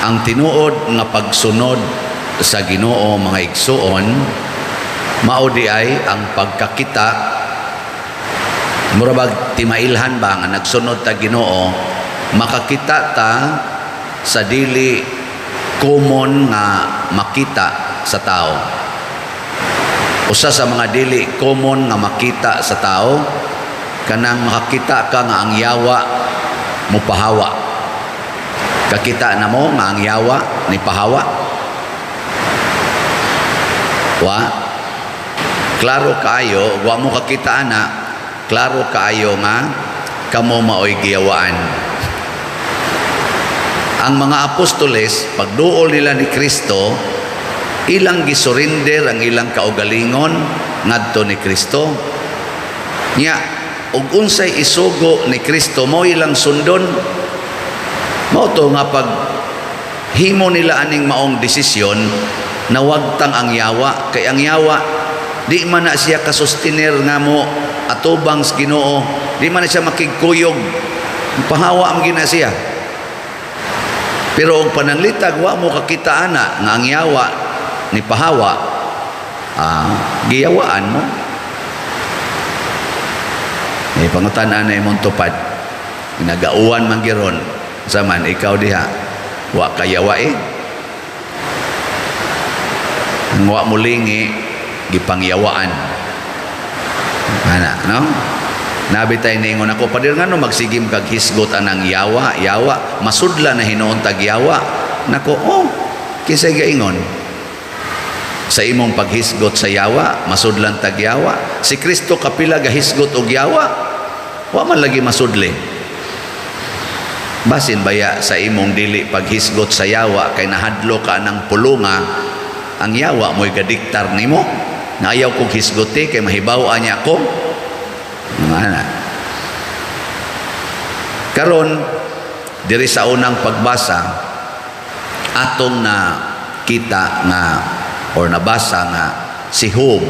Ang tinuod nga pagsunod sa Ginoo, mga igsuon, mao di ay ang pagkakita, mura bag timailhan ba nga nagsunod ta Ginoo, makakita ta sa dili common nga makita sa tao. Usa sa mga dili common nga makita sa tao, kanang makakita ka nga ang yawa mupahawa. Kakita na mo nga ang yawa ni pahawa? Wa klaro kaayo. Wa mo kakita ana, klaro kaayo nga kamo maoy giyawaan. Ang mga apostoles, pagduol nila ni Kristo, ilang gisurrender ang ilang kaugalingon ngadto ni Kristo. Nya ug unsay isugo ni Kristo, mao ilang sundon. Mao to nga pag himo nila aning maong desisyon, nawagtang ang yawa, kay ang yawa di man na siya kasustiner nga mo atubang sa Ginoo, di man na siya makigkuyog, pahawa man gina siya. Pero og pananglitag wa mo kakita ana nga ang yawa ni pahawa, giyawaan mo. Eh, pangutan-an na imong tupad. Nagauwan man giron. Saman ikaw diha, wa kayawa eh. Ang wa mo lingi, gipangyawaan. Ana, no? Nabi tay ningon ako, "Pader, ngano magsigim kag hisgot anang yawa, yawa, masudla na hinuon tag yawa?" Nako, oh, kinsay gaingon? Sa imong paghisgot sa yawa, masudlan tag yawa. Si Kristo kapila gahisgot og yawa, wa man lagi masudli. Basin baya sa imong dili paghisgot sa yawa kay nahadlo ka ng pulunga, ang yawa mo'y gadiktar nimo. Na ayaw kong hisgoti kay mahibaw niya ako. Mga ana. Karon, diri sa unang pagbasa, atong na kita nga or nabasa nga si Job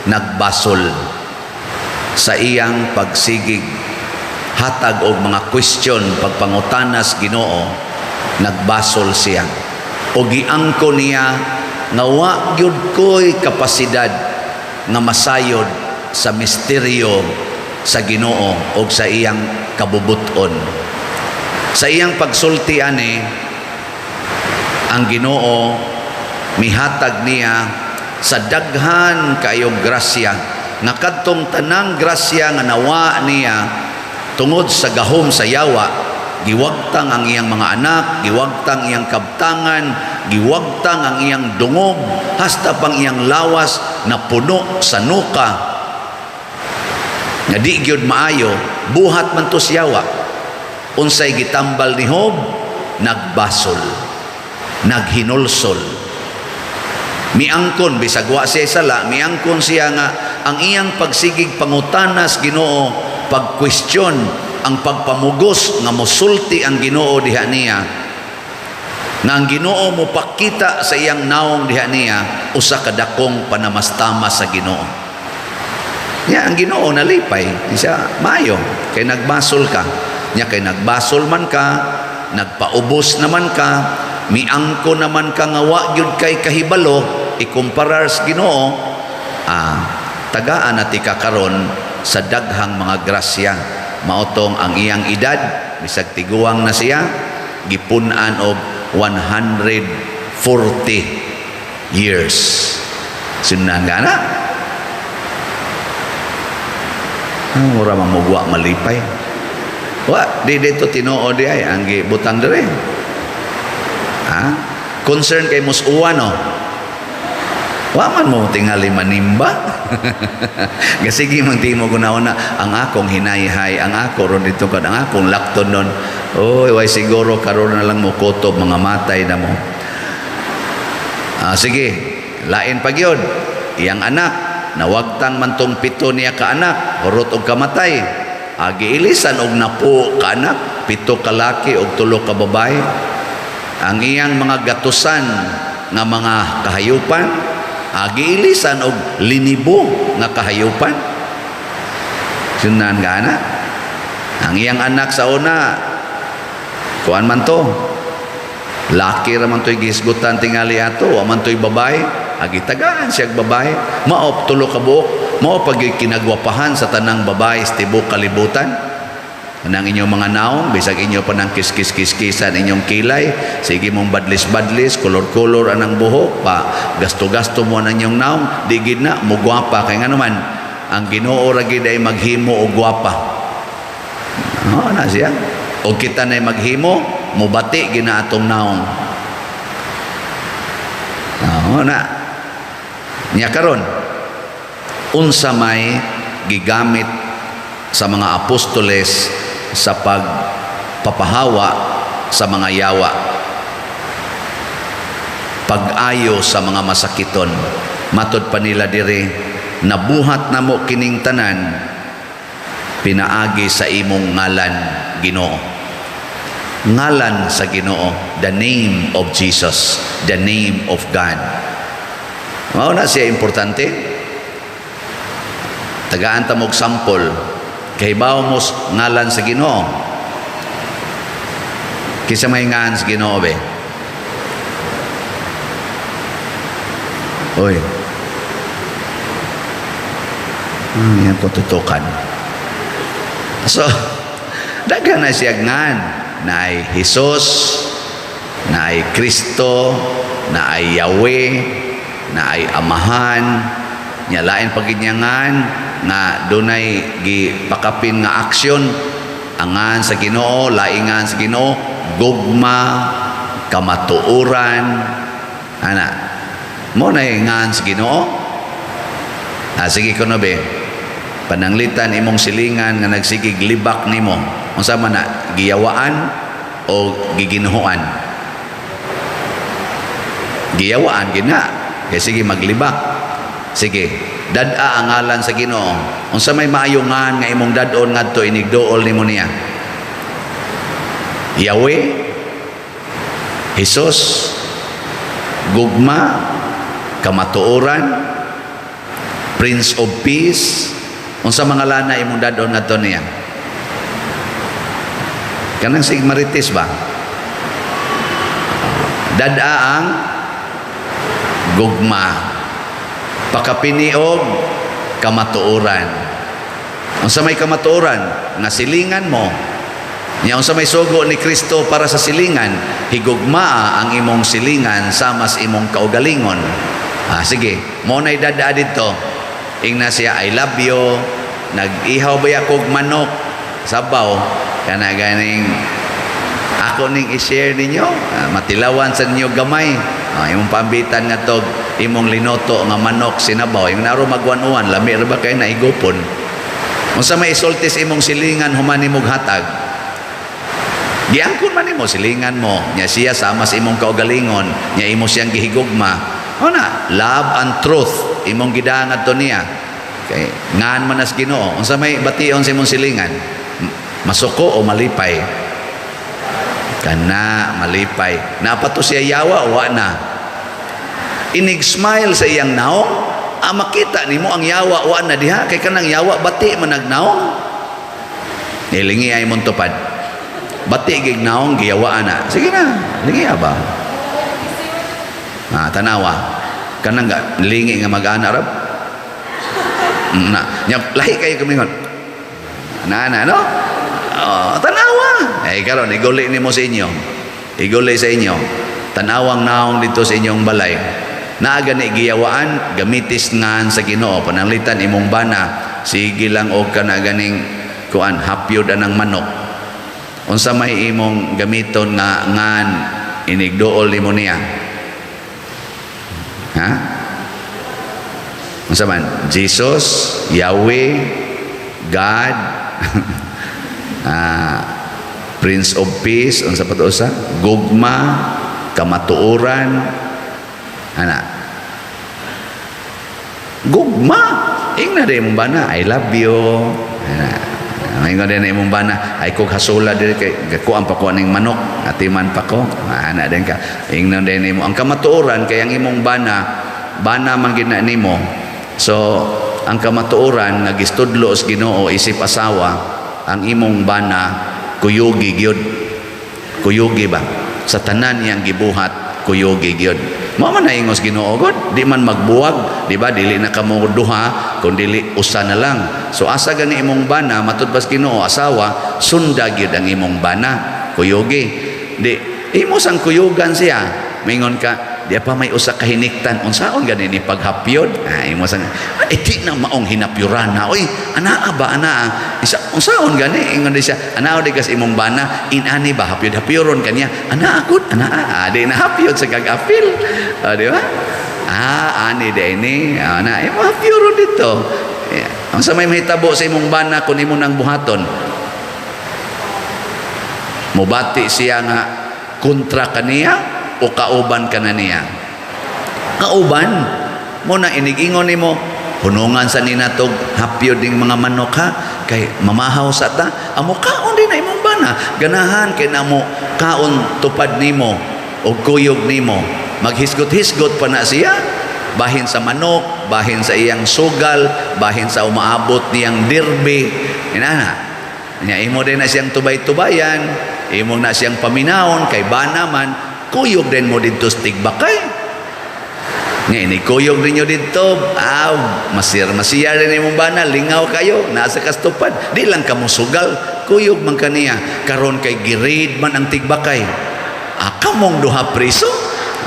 nagbasol sa iyang pagsigig hatag og mga question, pagpangutanas Ginoo. Nagbasol siya o giangko niya nga wa gyud ko'y kapasidad nga masayod sa misteryo sa Ginoo og sa iyang kabubuton. Sa iyang pagsulti ani, ang Ginoo mihatag niya sa daghan kayong grasya, nga kadtong tanang grasya nga nawa niya tungod sa gahom sa yawa, giwagtang ang iyang mga anak, giwagtang iyang kabtangan, giwagtang ang iyang dungog, hasta pang iyang lawas na puno sa nuka nga di gyud maayo, buhat man to sa yawa. Unsay gitambal ni Job? Nagbasol, naghinulsol, miangkon bisag wa siya sala. Miangkon siya nga ang iyang pagsigig pangutanas Ginoo, pag-question, ang pagpamugos nga mosulti ang Ginoo diha niya, nga ang Ginoo mopakita sa iyang naong diha niya, usa ka dakong panamastama sa Ginoo. Nya ang Ginoo nalipay siya, maayo kay nagbasol ka. Nya kay nagbasol man ka, nagpaubos naman ka, miangko naman ka nga wa gyud kay kahibalo ikumparar sa Ginoo, tagaan na ti ka karon sa daghang mga grasya. Maotong ang iyang edad, bisag tiguang na siya, gipun-an og 140 years. Sinunan ka na. Ah, mura mamugwa malipay. Wa, di dito tinuod di ay ang gibutang dire. Ha? Concern kay musuan, no? Wa man mo tingali manimba. Gasige man ti mo guna-una ang akong hinayhay, ang ako ron dito kad ang akong lakton nun. Oy, way siguro karon na lang mo kutob mga matay na mo. Ah, sige, lain pa gyud. Iyang anak, nawagtang man tong pito niya ka anak, hurot og kamatay. Agi ilisan og napo ka anak, pito ka laki og tulo ka babae. Ang iyang mga gatusan nga mga kahayupan, agi ilisan og linibo nga kahayupan. Sunan ka ana. Ang iyang anak sa una, kuan man to. Laki ra man to'y gihisgutan tingali ato, wa man to'y babae, agi tagaan siya babae. Mao tulo ka buok, mao pag kinagwapahan sa tanang babae sa tibok kalibutan. Kanang inyong mga naong, bisag inyo pa nang kiskis-kiskisan inyong kilay, sige mong badlis-badlis, kolor-kolor anang buhok, pa gasto-gasto mo ang inyong naong, di gid na, mugwapa. Kay nga naman, ang Ginoo ra gid ay maghimo og gwapa. Oh, na siya. O kita na maghimo, mubati gina atong naong. Oh, na. Nya karon, unsa may gigamit sa mga apostoles sa pagpapahawa sa mga yawa? Pag-ayo sa mga masakiton. Matod pa nila diri, "Nabuhat namo kining tanan pinaagi sa imong ngalan, Ginoo." Ngalan sa Ginoo, the name of Jesus, the name of God. Mao na siya importante. Tagaan ta mo og sample. Kahibaw mo ngalan sa Ginoo? Kinsa may ngan sa Ginoo be? Oy. Yan ko tutukan. So, daghan na siya ngan. Naay Jesus, naay Kristo, naay Yahweh, naay Amahan, nya lain pa gid niya ngan nga dunay gipakapin nga aksyon angan sa Ginoo, laingan sa Ginoo, gugma, kamatuoran, ana. Mo na ngan sa Ginoo. Ah, sige ko no be. Pananglitan imong silingan nga nagsigig libak nimo. Unsa man na, giyawaan o giginuhoan? Giyawaan gina. Kay sige maglibak. Sige, dad-a ang ngalan sa Ginoo. Unsa may maayo ngan nga imong dad-on ngadto inigduol nimo niya? Yahweh, Jesus, gugma, kamatuoran, Prince of Peace. Unsa mga lana imong dad-on ngadto niya? Kanang sig marites ba? Dad-a ang gugma. Pakapini og kamatuoran. Unsa may kamatuoran? Nga silingan mo. Nya unsa may sugo ni Kristo para sa silingan? Higugmaa ang imong silingan sama sa imong kaugalingon. Ah, sige, mo nay dad-a didto. Ingna siya, "I love you." Nag-ihaw ba kog manok? Sabaw. Kana ganing ako ning i-share ninyo, ah, matilawan sa ninyo gamay. Ah, imong pambitan nga tog imong linuto nga manok sinabaw. Imong naro magwan-uwan, lami ra ba kay naigupon. Unsa may isulti sa imong silingan human nimog hatag? Giangkon man nimo silingan mo, nya siya sama sa imong kaugalingon, nya imo siyang gihigugma. O na, love and truth imong gidangat to niya. Kay ngan man as Ginoo. Unsa may bation sa imong silingan? Masuko o malipay? Kana malipay. Naa pa to siya yawa, wa na. Inig smile sa iyang naong, ah, makita nimo ang yawa wa na diha kay kanang yawa bati man nagnaong. Nilingi ay mong tupad. Bati gig naong giyawaan na. Sige na, lingi ba? Ah, tanawa. Kanang ga lingi nga mag-ana rab. Na, nya lahi kayo kumingon. Na na no? Oh, tanawa. Eh karon iguli nimo sa inyo. Iguli sa inyo. Tanawang naong dito sa inyong balay. Naa gani giyawaan, gamitis ngan sa Ginoo. Pananglitan imong bana, sige lang og kana ganing kuan hapyod anang manok. Unsa may imong gamiton nga ngan inigduol nimo niya? Ha? Unsa man? Jesus, Yahweh, God, ah, Prince of Peace, unsa pa to usa? Gugma, kamatuoran, ana. Gugma. Ingna din imong bana, "I love you." Ana. Ingon din imong bana, "Ay kog hasula diri kay gakuan pa ko aning manok, atiman pa ko." Ana din ka. Ingnon din nimo ang kamatuoran kay ang imong bana, bana man gid na nimo. So, ang kamatuoran nga gistudlo sa Ginoo isip asawa, ang imong bana kuyugi gyud. Kuyugi ba? Sa tanan niyang gibuhat, kuyogi gyud. Mao man na ingos Ginoo god, di man magbuwag, di ba? Dili na kamo duha kun dili usa na lang. So asa gani imong bana, matud pas Ginoo, asawa, sunda gyud ang imong bana, kuyogi. Di imo sang kuyugan siya. Mingon ka, di pa may usa ka hiniktan, unsaon gani ni paghapyod? Ah, imo sang eh, di na maong hinapyurana. Oy, anaa ba, anaa? Isa, unsaon gani? Ingon di siya, anaa di kas imong bana, inani ba hapyod hapyoron kanya? Anaa gud, anaa. Ah, di na hapyod sa kag-apil. Ah, di ba? Ah, ani di ini. Ah, na imo hapyoron dito. Yeah. Ang sa may mahitabo sa imong bana kung imo nang buhaton? Mubati siya nga kontra kaniya o kauban ka na niya? Kauban. Mo na inigingon nimo, hunungan sa ninatog hapyod ning mga manok ha, kay mamahaw sa ta. Amo kaon din na imong bana. Ganahan kay namo kaon tupad nimo o kuyog nimo. Maghisgot-hisgot pa na siya bahin sa manok, bahin sa iyang sugal, bahin sa umaabot niyang derby. Inana. Nya imo din na siyang tubay-tubayan, imo na siyang paminawon kay bana man, kuyog din mo didto sa tigbakay. Nga ini kuyog ninyo didto, aw, masir masiyar din imong bana, lingaw kayo, nasa kastupad, di lang kamo sugal, kuyog man kaniya. Karon kay girid man ang tigbakay. Ah, kamong duha preso?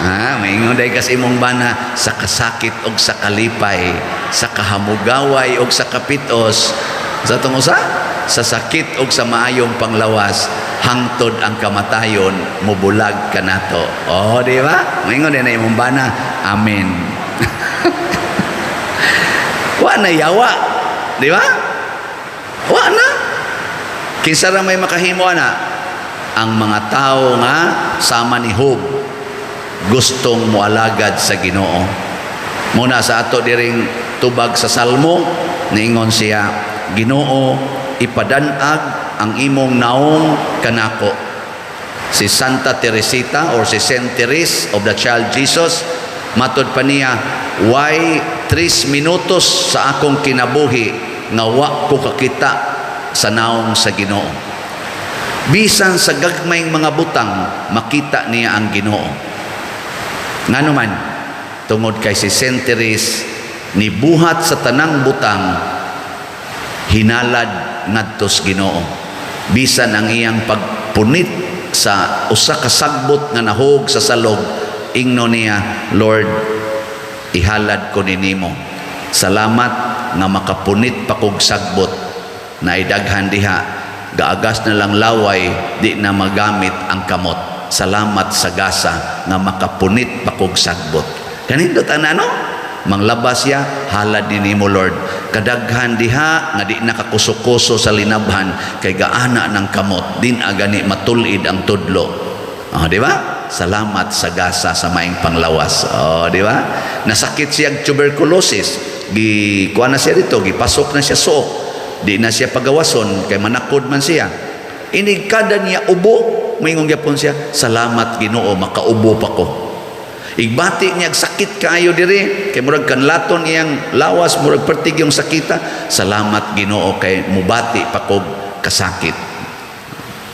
Ah, maingon day kas imong bana sa kasakit og sa kalipay, sa kahamugaway og sa kapitos. Sa tong usa, sa sakit og sa maayong panglawas, hangtod ang kamatayon mubulag kanato. Oh, di ba? Maingon din na imong bana. Amen. Wa na yawa. Di ba? Wa na. Kinsa ra may makahimo ana? Ang mga tao nga sama ni Job, gustong moalagad sa Ginoo. Muna sa ato diring tubag sa Salmo, niingon siya, "Ginoo, ipadanag ang imong naong kanako." Si Santa Teresita or si Saint Therese of the Child Jesus, matod pa niya, "Way 3 minutos sa akong kinabuhi nga wa ko kakita sa naong sa Ginoo." Bisan sa gagmayng mga butang, makita niya ang Ginoo. Ngano man? Tungod kay si Saint Therese nibuhat sa tanang butang, hinalad ngadto sa Ginoo. Bisan ang iyang pagpunit sa usa ka sagbot nga nahog sa salog, ingno niya, "Lord, ihalad ko ni nimo. Salamat nga makapunit pa kog sagbot na idaghan diha gaagas na lang laway, di na magamit ang kamot. Salamat sa gasa nga makapunit pa kog sagbot." Kanindot ana, no? Manglabas siya, "Halad ni nimo, Lord." Kadaghan diha nga di nakakuso-kuso sa linabhan kay gaana ng kamot, din agani matulid ang tudlo. Oh, di ba? Salamat sa gasa sa maing panglawas. Oh, di ba? Nasakit siya tuberculosis, gi kuha na siya dito, gipasok na siya suok. Di na siya pagawason kay manakod man siya. Inig kada niya ubo, moingon gyapon siya, "Salamat Ginoo, makaubo pa ko." Igbati niya sakit kaayo diri kay murag kanlaton iyang lawas, murag pertig yung sakita, "Salamat Ginoo kay mubati pa kog kasakit."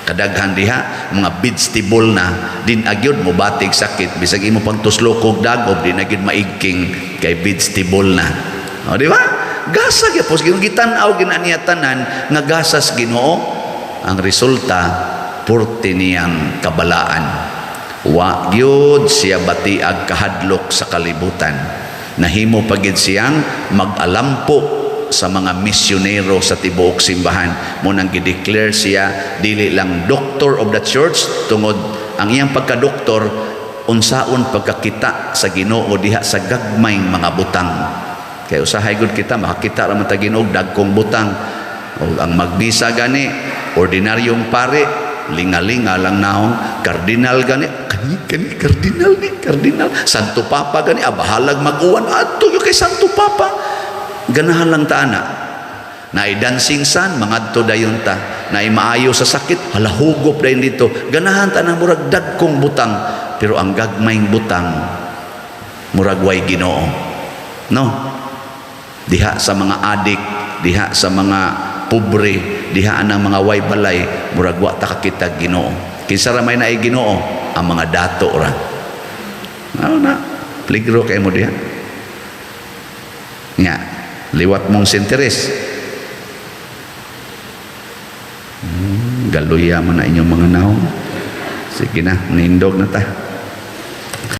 Kadaghan diha mga vegetable na, din agyod mobatig sakit. Bisag imo pang tuslokog dagob, di na gyud maigking kay vegetable na. O, di ba? Gasa gyud po gitan-aw gina niya tanan nga gasas Ginoo. Ang resulta, purti niyang kabalaan. Wa gyud siya batiag kahadlok sa kalibutan. Nahimo pa gid siyang mag-alampo sa mga misyonero sa tibuok simbahan. Mo nang gideclare siya dili lang doctor of the church, tungod ang iyang pagka-doktor, unsaon pagkakita sa Ginoo diha sa gagmayng mga butang. Kay usahay gud kita makakita ra man ta Ginoo dagkong butang. O ang magbisa gani, ordinaryong pare, linga-linga lang naong. Kardinal gani, kani kani kardinal ni kardinal. Santo Papa gani, ah, bahalag mag-uwan adto yo kay Santo Papa. Ganahan lang ta ana. Naay dancing san, mangadto dayon ta. Naay maayo sa sakit, hala, hugop dayon dito. Ganahan ta na murag dagkong butang, pero ang gagmayng butang murag way Ginoo, no? Diha sa mga adik, diha sa mga pobre, diha ang mga way balay, murag wa ta kakita Ginoo. Kinsa ra may naay Ginoo? ang mga dato ra. Ano na? Peligro kay mo diha. Nga, liwat mong sinteres. Galuya man na inyong mga naong. Sige na, nindog na ta.